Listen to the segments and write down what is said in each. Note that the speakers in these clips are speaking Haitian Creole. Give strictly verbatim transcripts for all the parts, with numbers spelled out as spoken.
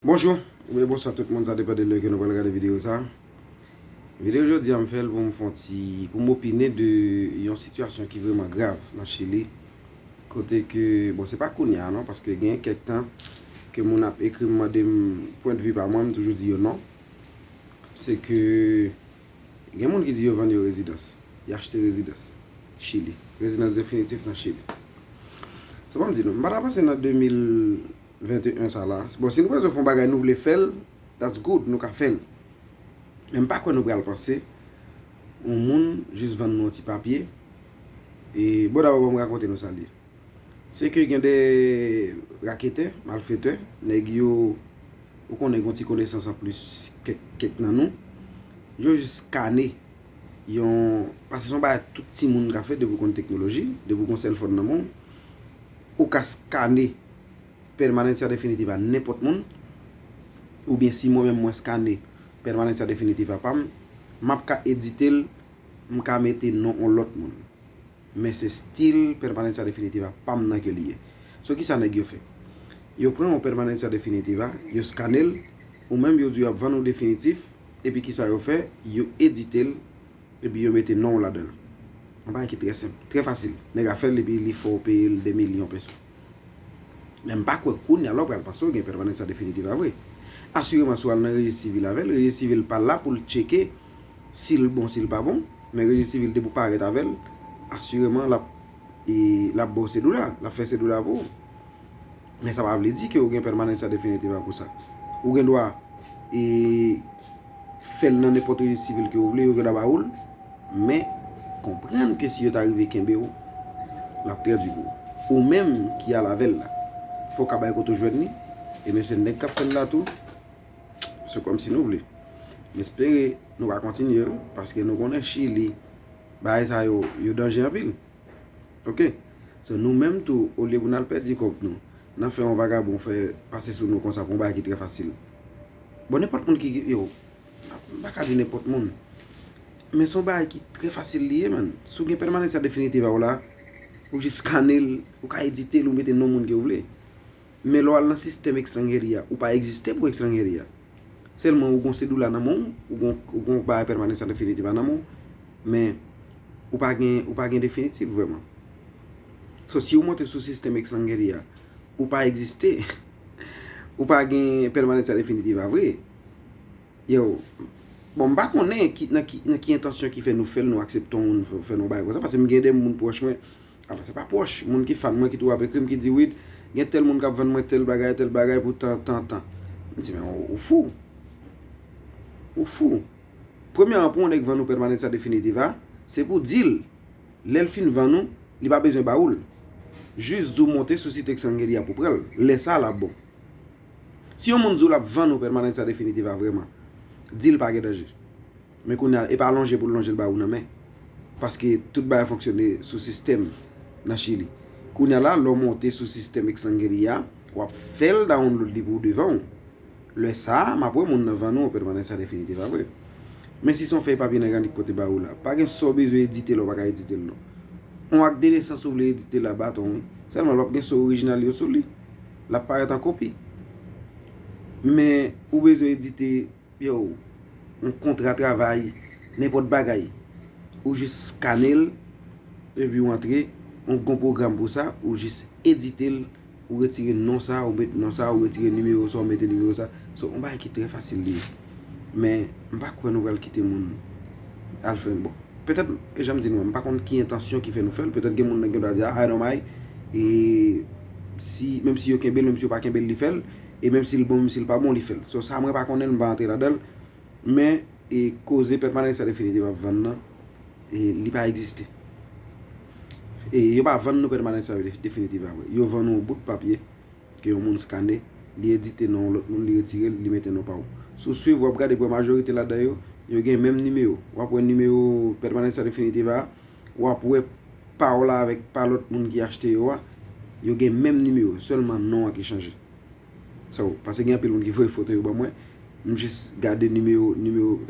Bonjou oubyen bonswa tout moun, sa depann de lè ke nou pral gade videyo sa. Videyo jodi a m fè l pou m fè yon ti, pou m opine de yon sitiyasyon ki vrèman grav nan Chili. Kote ke, bon, se pa kounye a non, paske gen kèk tan ke moun ap ekri m mande m pwendvi pa mwen, m toujou di yo non. Se ke gen moun ki di yo vann yo rezidans, y achte rezidans Chili, rezidans definitif nan Chili. Se bon, m di nou, m pa ta panse nan de mil venteyen sa la. Bon, si nou bezwen fè yon bagay, nou vle fè l, that's good, nou ka fè l. Men m pa kwè nou pral panse yon moun jis vann nou yon ti papye. E bon, dabò, ban m rakonte nou sa l ye. Se ke gen de raketè, malfetè, nèg yo, ou konnen, gen yon ti konesans anplis kèk, kèk nan nou. Yo jis skane yon, paske se yon bagay tout timoun ka fè depi w konn teknoloji, depi w gen yon sèlfòn nan men w, ou ka skane pèmanencia definitiva nenpòt moun, oubyen si mwen menm mwen skane pèmanencia definitiva pa m, m ap ka edite l, m ka mete non yon lòt moun. Men se still pèmanencia definitiva pa m nan ke li ye. So kisa nèg yo fè? Yo pran yon pèmanencia definitiva, yo skane l, ou menm yo di yo ap vann ou definitif, epi kisa yo fè? Yo edite l, epi yo mete non w ladan l. Yon bagay ki trè senp, trè fasil. Nèg a fè l epi li fè w peye l de milyon peso. Men m pa kwè kounye a la w pral panse w gen pèmanencia definitiva vre. Asireman, si w al nan rejis sivil avè l, rejis sivil pa la pou l tcheke si l bon, si l pa bon, men rejis sivil depi w parèt avè l, asireman l ap, e, l ap ba w sedola, l ap fè sedola pou ou. Men sa pa vle di ke w gen pèmanencia definitiva pou sa. Ou gen dwa, e, fè l nan nenpòt rejis sivil ke w vle, yo gen dwa ba ou l, men konprann ke si yo ta rive kenbe w, l ap trè di pou ou. Ou menm ki al avè l la, fò w ka bay kote w jwenn li, e men se nèg k ap fè l la tou, se kòmsi nou vle. M espere nou pa kontinye, wi, paske nou konnen Chili, bagay sa yo, yo danje anpil. Oke? So, nou menm tou, olye pou n al pèdi kòb nou, n ap fè yon vagabon fè pase sou nou konsa pou yon bagay ki trè fasil. Bon, nenpòt moun ki, yo, m pa ka di nenpòt moun, men se yon bagay ki trè fasil li ye, man. Si w gen pèmanencia definitiva w la, ou jis skane l, ou ka edite l, ou mete non moun ke w vle. Men lè w al nan sistèm ekstranjeria, ou pa egziste pou ekstranjeria. Sèlman ou gon sedola nan men w, ou gon, ou gon bagay pèmanencia definitiva nan men w, men ou pa gen, ou pa gen definitif vrèman. So, si w monte sou sistèm ekstranjeria, ou pa egziste, ou pa gen pèmanencia definitiva vre. Yo, bon, m pa konnen ki, nan ki, nan ki entansyon ki fè nou fè l, nou aksepte yon moun fè, fè nou bagay konsa, paske m gen de moun pwòch mwen, apa, se pa pwòch, moun ki fan mwen ki toujou ap ekri m, ki di, Wid, gen tèl moun k ap vann mwen tèl bagay, tèl bagay pou tan, tan, tan. M di, men ou, ou fou. Ou fou. Premyèman, pou yon nèg vann ou pèmanencia definitiva, se pou di l, lè l fin vann ou, li pa bezwen ba ou l. Jis di w monte sou site ekstranjeria pou pran l. Lè sa a, l ap bon. Si yon moun di w l ap vann ou pèmanencia definitiva vrèman, di l pa gen danje. Men kounye a, e pa lonje pou l lonje l ba ou nan men. Paske tout bagay fonksyone sou sistèm nan Chili. Kounye a la, lè w monte sou sistèm ekstranjeria, w ap fè l download li pou w devan w. Lè sa a, m ap wè moun nan vann ou pèmanencia definitiva vre. Men si se yon fèy papye nan grannik pote ba ou la, pa gen sa w bezwen edite la, w pa ka edite l non. Yon ak de nesans ou vle edite la, baton wi. Sèlman l p ap gen sa orijinal yo sou li. L ap parèt an kopi. Men ou bezwen edite, yo, yon kontra travay, nenpòt bagay. Ou jis skane l, epi w antre, yon gon pwogram pou sa, ou jis edite l, ou retire non sa, ou met non sa, ou retire nimewo sa, ou mete nimewo sa. So, yon bagay ki trè fasil li ye. Men, m pa kwè nou pral kite moun al fè, bon. Petèt, e jan m di nou an, m pa konn ki entansyon ki fè nou fè l. Petèt gen moun nan gen dwa di, a, I don't mind. E si, menm si yo kenbe l, menm si yo pa kenbe l, li fè l. E menm si l bon, menm si l pa bon, li fè l. So, sa mwen pa konnen l, m pa antre ladan l. Men, e koze pèmanencia definitiva ap vann nan, e li pa egziste. E yo pa vann nou pèmanencia definitiva vre. Yo vann nou yon bout papye ke yon moun skane, li edite non yon lòt moun, li retire l, li mete non pa w. Si w swiv, w ap gade pou wè majorite ladan yo, yo gen menm nimewo. W ap wè nimewo pèmanencia definitiva a, w ap wè pa w la avèk pa lòt moun ki achte yo a, yo gen menm nimewo, sèlman non an ki chanje. So, paske gen anpil moun ki voye foto yo ban mwen, m jis gade nimewo, nimewo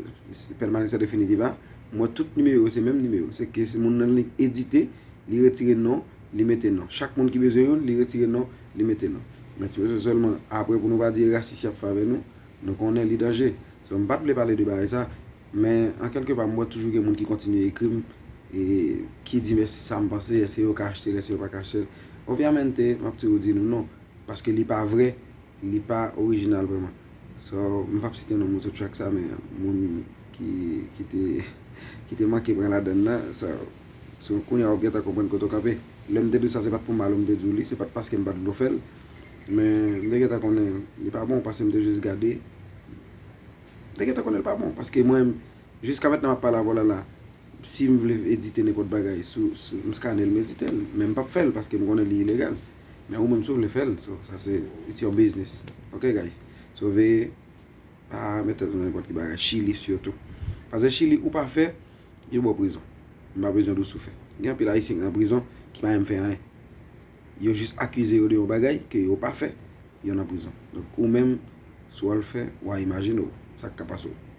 pèmanencia definitiva, m wè tout nimewo yo se menm nimewo. Se ke se moun nan li edite, li retire non, li mete non. Chak moun ki bezwen youn, li retire non, li mete non. Men ti mesye sèlman, apre pou nou pa di e rasis y ap fè avè nou, nou konnen li danje. So, m pa t vle pale de bagay sa, men an kèlke pa m wè toujou gen moun ki kontinye ekri m, e ki di men si sa m panse, èske yo ka achte l, èske yo pa ka achte l. Obviamente, m ap toujou di nou non, paske li pa vre, li pa orijinal vrèman. So, m p ap site non moun sou track sa, men moun ki, ki te, ki te manke pran ladann nan, sa, so, kounye a w ap gentan konprann kote w kanpe. Lè m te di w sa, se pa t pou mal ou m te di w li, se pa t paske m pa t vle w fè l, men m te gentan konnen li pa bon, paske m te jis gade, m te gentan konnen li pa bon, paske mwen, jiska mentnan m ap pale avè w la la, si m vle edite nenpòt bagay sou, sou m skane l, m edite l, men m p ap fè l paske m konnen li ilegal. Men ou menm si w vle fè l, so, sa se, it's your business. Ok, guys? So, veye, pa met tèt nou nan nenpòt ki bagay, Chili sitou. Paske Chili, ou pa fè, yo ba w prizon. M pa bezwen di w si w fè. Gen anpil Ayisyen ki nan prizon ki pa menm fè anyen. Yo jis akize yo de yon bagay ke yo pa fè, yo nan prizon. Donk, ou menm, si w al fè, w a imajine w sa k ka pase w.